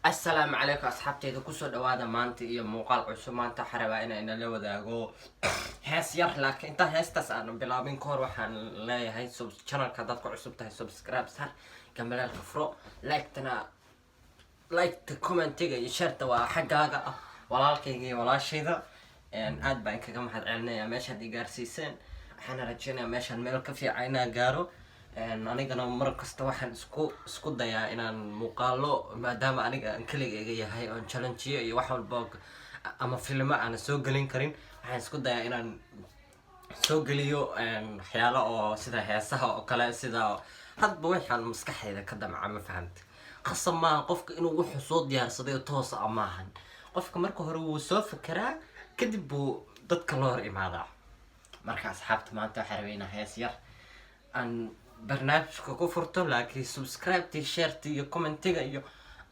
Asalaamu calaykum asxaabteyda, kusoo dhawaada maanta iyo muuqaal cusub. Maanta waxaa rabaa inaan inala wadaago hees yar, laakiin intaan heestaas aan bilaabin kahor waxaan leeyahay channelka haddaad ku cusub tahay, subscribe saar, gambaleelka furo, like-tana, like-ta, commentiga iyo shareta waa xaggaaga ah, walaalkayga iyo walaashayda. Aad baan kaga mahad celinaya meeshaad i gaarsiiseen. Waxaana rajeynayaa meeshaan meel ka fiican inaan gaaro. Anigana mar kasta waxaan isku dayaa inaan muuqaalo, maadaama aniga aan keligayga yahay oon challengeyo iyo wax walba ama filmo aan soo gelin karin, waxaan isku dayaa inaan soo geliyo waxyaalo oo sida heesaha oo kale, sida hadba waxaan maskaxdayda ka damca. Ma fahamta? Qasab maaha qofka inuu wuxuu soo diyaarsaday oo toos ah maahan. Qofka marka hore wuu soo fekeraa, kadib buu dadka loo hor imaadaa. Marka asxaabta, maanta waxaa rabay inaan hees yar aan barnaamijka ku furto, laakiin subscribe-ti, shareti iyo commentiga iyo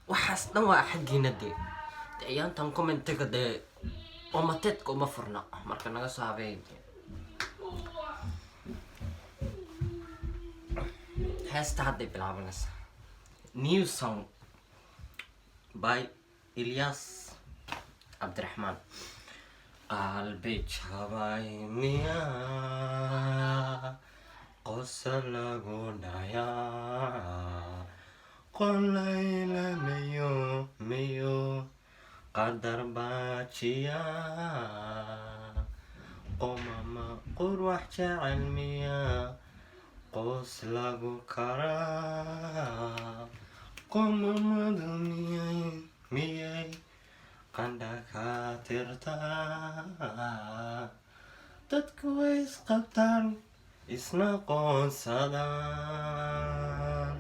waxaas dhan waa xaggiina. Dee ayaantan commentiga dee omateedka uma furna, marka naga soo habeey. Heesta hadday bilaabanaysaa, new song by Ilyas Cabdiraxmaan. Qalbi jabay miyaa qosa lagu dhayaa, qolayla miyo miyo qadar baajiya, qomama qurwax jecel miyaa qoos lagu karaa, qomamadu miyay miyay qandha ka tirtaa, dadku way isqabtaan isna qoonsadaan,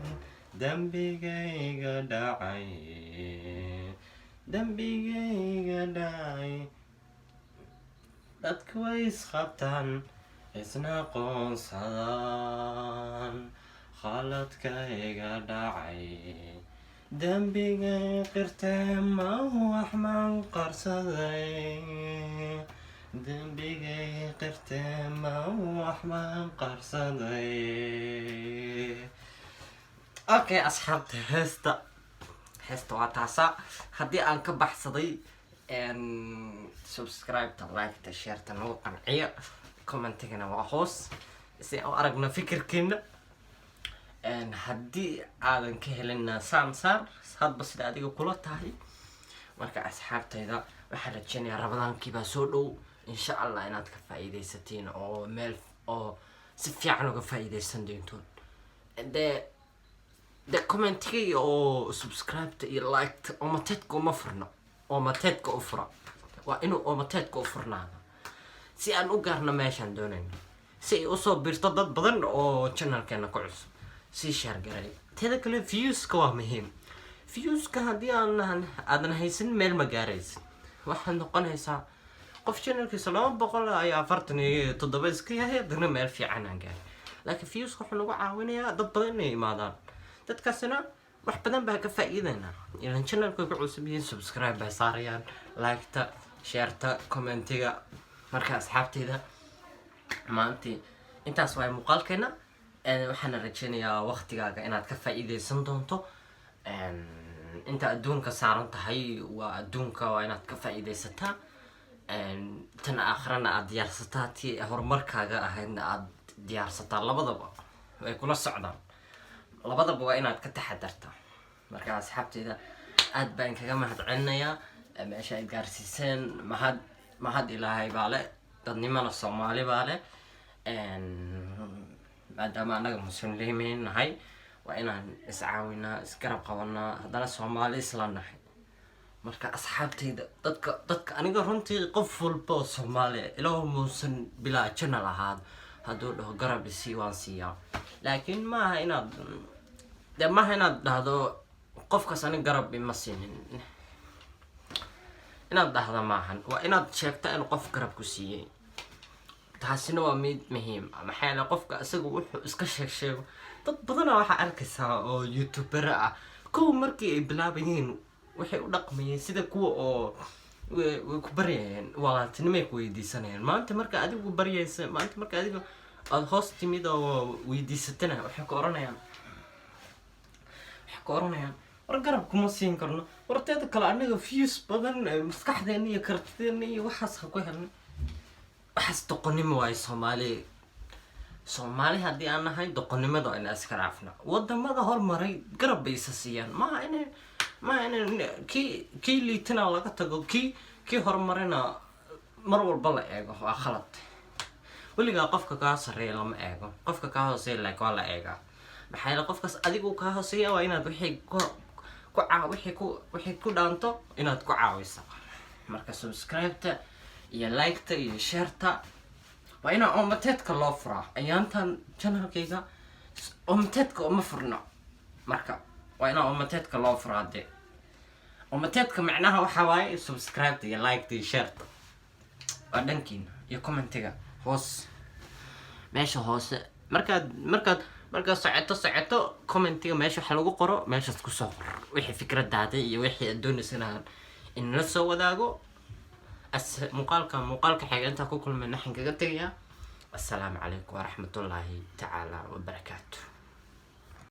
dembigayga dhacay, dembigayga dhacay, dadku way isqabtaan isna qoonsadaan, khaladkayga dhacay, dembigay qirtee, ma wax maan qarsaday, dembigay qirtee, ma wax maan qarsaday. Okay asxaabta, heesta waa taasa. Haddii aan ka baxsaday, subscribe-ta, like-ta, shareta nagu qanciya, commentigana waa hoos si aan u aragno fikirkiina. Haddii aadan ka helina saan saar, hadba sida adiga kula tahay. Marka asxaabtayda, waxaan rajeynayaa Ramadaankii baa soo dhow, insha Allah inaad ka faa'iidaysatiin oo meel oo si fiican uga faa'iidaysan doontoon. Dee commentiga iyo oo subscribe-ta iyo like-ta omateedka uma furno, omateedka u fura, waa inuu omateedka u furnaado si aan u gaarno meeshaan doonayno, si ay usoo birto dad badan oo channelkeena ku cusub. Sii share garay. Teeda kale, viewska waa muhiim. Viewska haddii aan aadan haysan, meel ma gaaraysid. Waxaad noqonaysaa qof channelkiisa 247 iska yahay, haddana meel fiican aan gaarin. Laakiin viewska wuxuu nagu caawinayaa dad badan inay imaadaan, dadkaasina wax badan baa ka faa'iidaynaa, ilan channelka ku cusub yihiin, subscribe bay saarayaan, like-ta, shareta, commentiga. Marka asxaabteyda, maanti intaas waay muuqaalkeena. Waxaana rajeynayaa waqtigaaga inaad ka faa'iideysan doonto. Inta adduunka saaran tahay, waa adduunka waa inaad ka faa'iideysataa, tan aakhirana aad diyaarsataa, tii horumarkaaga ahaydna aad diyaarsataa. Labadaba way kula socdaan, labadaba waa inaad ka taxadartaa. Marka asxaabteyda, aad baan kaga mahad celinayaa meesha ay gaarsiiseen. Mahad, mahad Ilaahay baa le, dadnimana Soomaali baa le. Maadaama annaga Muslimiin nahay, waa inaan iscaawinaa, isgarab qabanaa, haddana Soomaali isla nahay. Marka asxaabteyda, dadka aniga runtii qof walba oo Soomaaliya, ilaah muusan bilaa channel ahaado, hadduu dhaho garab isii, waan siiyaa. Laakiin maaha inaad de maaha inaad dhahdo qofkaas ani garab ima siinin inaad dhahda maahan. Waa inaad sheegta inuu qof garab ku siiyey. Taasina waa mid muhiim ah. Maxaa yeele, qofka isaga wuxuu iska sheeg sheego, dad badanaa waxaa arkaysaa oo youtubera ah, kow markii ay bilaabayeen waxay u dhaqmayeen sida kuwa oo way ku baryayeen, walaaltinimay ku weydiisanayeen. Maanta marka adigu baryaysa, maanta marka adigu aada hoos timid oo weydiisatana, waxay ku oranayaan War garab kuma siin karno. War teeda kale, anaga views badan maskaxdeena iyo kartideena iyo waxaas ha ku helnay. Waxaas doqonnimo waaye. Soomaali, Soomaali haddii aan nahay, doqonnimada waa inaan iska raafna. Wadamada hormaray garab bay isa siiyaan. Maaha inay kii liitana laga tago, kii horumarina mar walba la eego, waa khalad. Weligaa qofka kaa sarreeya lama eego, qofka kaa hooseeya laakiin waa la eegaa. Maxaa yeele, qofkaas adigu kaa hooseeya, waa inaad wixii ku dhaanto inaad ku caawisa. Marka subscribe-ta iyo like-ta iyo share-ta waa inaa omateedka loo furaa. Ayaantan channelkayga omateedka uma furno, marka waa inaa omateedka loo furaa. Dee omateedka macnaha waxaa waaye subscribe-ta iyo like-ta iyo share-ta, waa dhankiina, iyo commentiga hoos, meesha hoose. Markaad socoto commentiga, meesha waxa lagu qoro, meeshaas kusoo qor wixii fikradaada iyo wixii aad doonaysa inaan inla soo wadaago. Muuqaalka xiga intaa ku kulmayna, waxaan kaga tegayaa assalaamu calaykum waraxmatullaahi tacaala wabarakaatu.